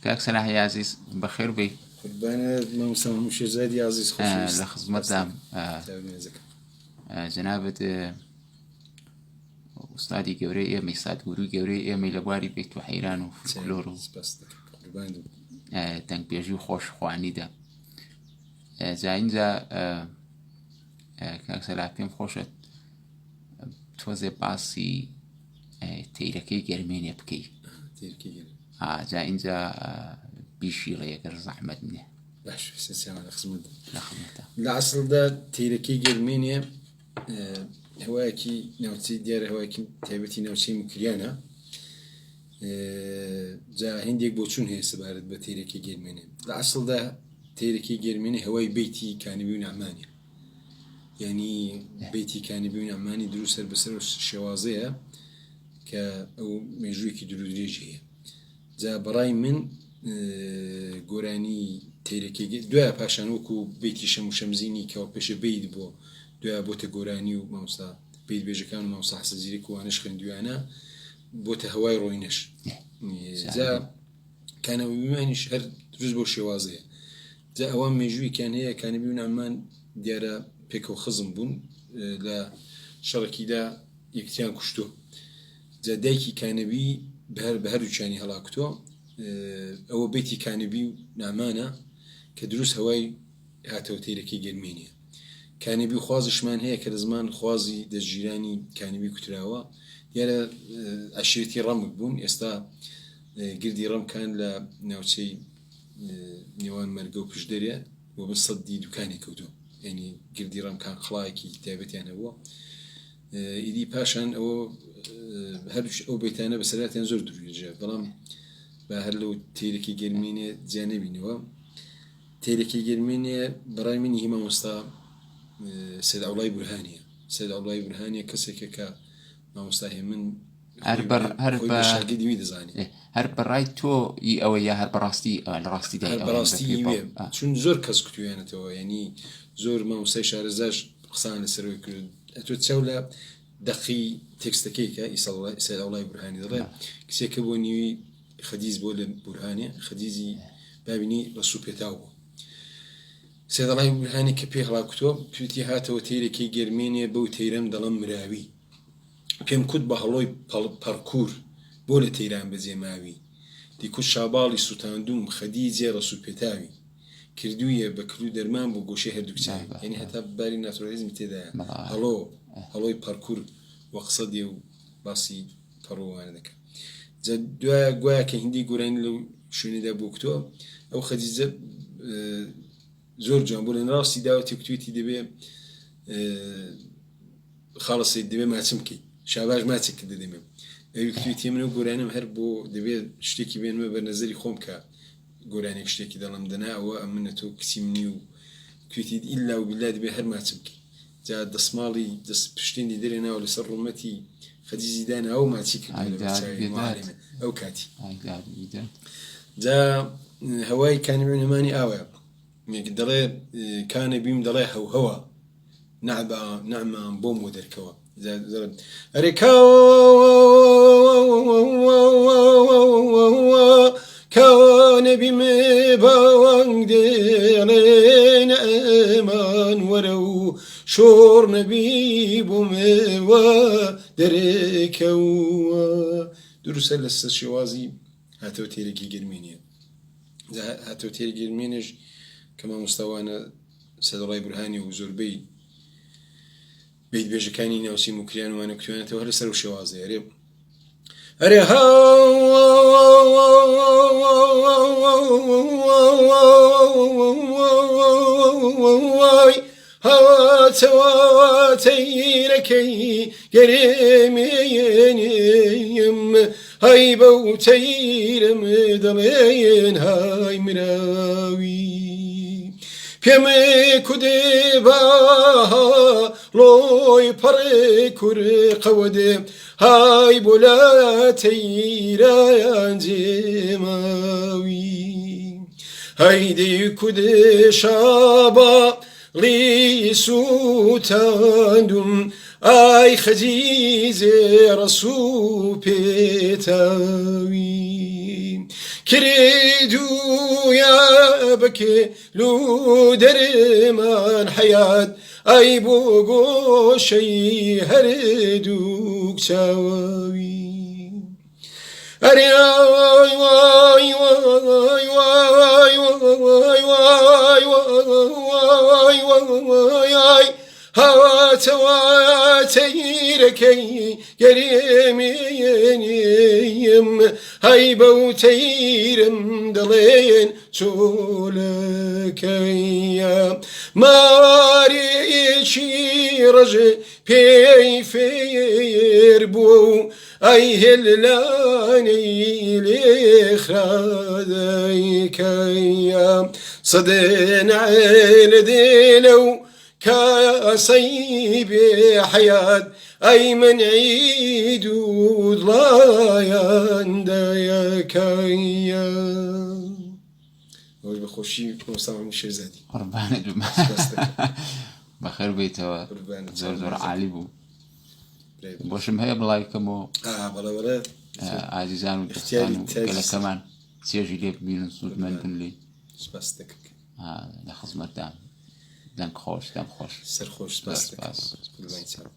کاک سەلاحی ئازیز بەخێر بێی. قوربانت مامۆستا محمود شێرزادی ئازیز خۆشەویست. لە خزمەتدام. جەنابت ئوستادی گەورەی ئێمەی ساد گوروی گەورەی ئێمەی لە بواری بیت و حەیران و فلکلۆر و دەنگبێژی و خۆشخوانیدا جا اینجا کاک سەلاح پێم خۆشە تۆزێ باسی تەیرەکەی گەرمێنێ بکەی جا اینجا بیشیڵێ گەر زەحمەت نییە باش لە ئەسڵدا تیرەکەی گەرمێنێ هەوایەکی ناوچەی دیارە هەوایەکی تایبەتی ناوچەی مکریانە جا هندێک بۆچون هەیە سەبارەت بە تیرەکەی گەرمێنێ لە ئەسڵدا تیرەکەی گەرمێنێ هەوای بیتی کانیبی و نەعمانە یعنی بیتی کانیبی و نەعمانی دروست سەر بەسەر شێوازەیە کە ئەو مێژوویەکی دوور درێژی هەیە جا بەڕای من گۆرانی تەیرەکەی دوای پاشان وەکو بیتی شەم و شەمزینی کەەوە پێشە بیت بۆ دوای بۆتە گۆرانی و مامۆستا بیت بێژەکان و مامۆستا حەسەن زیرەک وانەش خوێندویانە بۆتە هەوای ڕۆینەش جا کانەوەیانیش هەر دروست بۆ شێوازەیە جا ئەوان مێژوویەکیان هەیە کانەبی و نامان دیارە پێکەوە خزم بوون لە شەڕێکیدا یەکتیان کوشتووە جا دایکی کانەبی بەهەر بە هەردووکیانی هەڵاکوتووە ئەوە بەیتی کانەبی و نامانە کە دروست هەوای هاتەوە تیرەکەی گەرمێنیە کانەبی و خوازشمان هەیە کە لە زمان خوازی دەستگیرانی کانەبی کوتراوە دیارە عەشیرەتی ڕەمک بوون ئێستا گردی ڕەمکان لە ناوچەی نێوان مەرگە و پشدەرێ و بن سەدی دوکانی کەوتووە یعنی گردی ڕەمکان قڵایەکی تایبەتیان هەبووە ئیدی پاشان ئەوە هەر ئەو بەیتانە بەسەراتیان زۆر درێژە بەڵام با هەر لەو تیرێکی گەرمینێ جیا نەبینەوە تیرێکی گەرمینێ بەڕای منی هی مامۆستا سید عەبدوڵای بورهانیە سید عەبدوڵای بورهانیە کەسێکە کە مامۆستا هێمن هەر بە هەر خۆی بە بە شاگردی وی دەزانێ ئێ، هەر بەڕای تۆ ئی ئەوە یا هەر بەڕاستی ئەوە لە ڕاستی دای هەر ئەوەیان بەڕاستی بەپێی وێ باو ئا. چون زۆر کەس کوتویانەتەوە یعنی زۆر مامۆستای شارەزاش قسان لەسەرەوەی کرد ئەتۆ چاو لە دەقی تێکستەکەی کە سەید عەبدوڵای بورهانی دەڵێ کچێکە بۆ نیوی خەدیز بۆ لە بورهانێ خەدیزی بابینی ڕەسوو پێتاو بوو سەید عەبدوڵای بورهانی کە پێ هەڵاکوتووە تویتی هاتەوە تەیرەکەی گەرمێنێ بەو تەیرەم دەڵێم مراوی پێم کوت بە هەڵۆی پەڕکوور بۆ لە تەیران بەجێ ماوی دیکوت شاباڵی سوتاندووم خەدیجێ ڕەسوو پێتاوی کردوویە بە کلو دەرمان بۆ گۆشەی هەردووک چاوی یانی هەتا باری ناتورالیزمی تێدایە هەڵۆ هەڵۆی پەڕکور وە قسە دێ و باسی پەڕۆ وانە دەکا جا دوایە گوایە کە هندی گۆرانی لەو شوێنەدا بۆ کتۆ ئەو خەدیجە زۆر جوان بۆ لە ڕاستی داوەتی کوتویتی دەبێ خاڵە سید دەبێ ماچم بکەی شاباش ماچێک کرد دەدەمێ ئەوی کوتویتی من و گۆرانیم هەر بۆ دەبێ شتێکی بێنمە بەر نەزەری خۆم کە گۆرانیەک شتێکی دەڵێم دەنا ئەوە ئەمنە تۆ کچی منی و کوێتی ئیلا و بیلا دەبێ هەر ماچم بکەی جا دەسماڵی دەست پشتێندی دەرێ ناوە لەسەر ڕوومەتی خەجیزی دانا و ماچی کردو ئای لەبەر داد چاوی بێداد معالمە ئەو کاتی ئای داد بیداد جا هەوای کانی عونەمانی ئاوایە دەڵێ کانە بیم دەڵێ هەوهەوە نەعبا نەعمان بۆم بۆ دەرکەوە ئەرێ کانەبیم باوانگ دێڵێ نەمان وەرە و شۆڕ نەبی بۆمەوە دەرێکەوە دروستە لەسەر شێوازی هاتەوە تێرێکی گەرمێنیە هاتەوە تێری گەرمێنێش کە مامۆستاوانە سەدەڵای بورهانی و زۆربەی بەیت بێژەکانی ناوچەی موکریان وانە کوتویانەتەوە هەر لەسەر ئەو شێوازەیە ئەرێ ئەرێ هاوای هاتەوە تەیرەکەی گەرێمێنیم هەی بەو تەیرم دەڵێن های مراوی پێم کودێ با ڵۆی پەڕێ کور قەوەدێ های بۆ لا تەیرایان جێماوی هەیدی کودێ شابا ڵی سووتاندوم ئای خەجیزێ ڕەسوو پێتاوی. کردوویە بە کێل و دەرمان حەیات ئەی بۆ گۆشەی هەردووک چاوی. ئەرێ ئای وای وای وای وای وای وای وای ئای هاتەوە تەیرەکەی گەرێمێنیم هەی بەو تەیرم دەڵێن چۆلەکەیە مارێکی ڕەژ پێی فێر بووە و ئەی هێللانەی لێ خرادەیکەیە سەدێ نەعێ لە دێلە و کاسەی بێ حەیات ئەی من عید و دڵایان دەیەکەیە. ئەوەش بە خۆشی مامۆستا محمود شێرزادی. قوربانت بم. سپاس دەکەم. بەخێر بێیتەوە. قوربانت. زۆر زۆر عالی بوو. بۆشم هەیە بڵاوی کەمەوە. ئا بەڵێ بەڵێ. ئازیزان و دۆستان اختیاری و تاجی گەلەکەمان چێژی لێ ببینن سوودمەند بن لێی. سپاس دەکەم. لە خزمەتدام. دەنگ خۆش دەم خۆش. سەرخۆش سپاس زۆر دەکەم. سپاس. قوربانی چاو.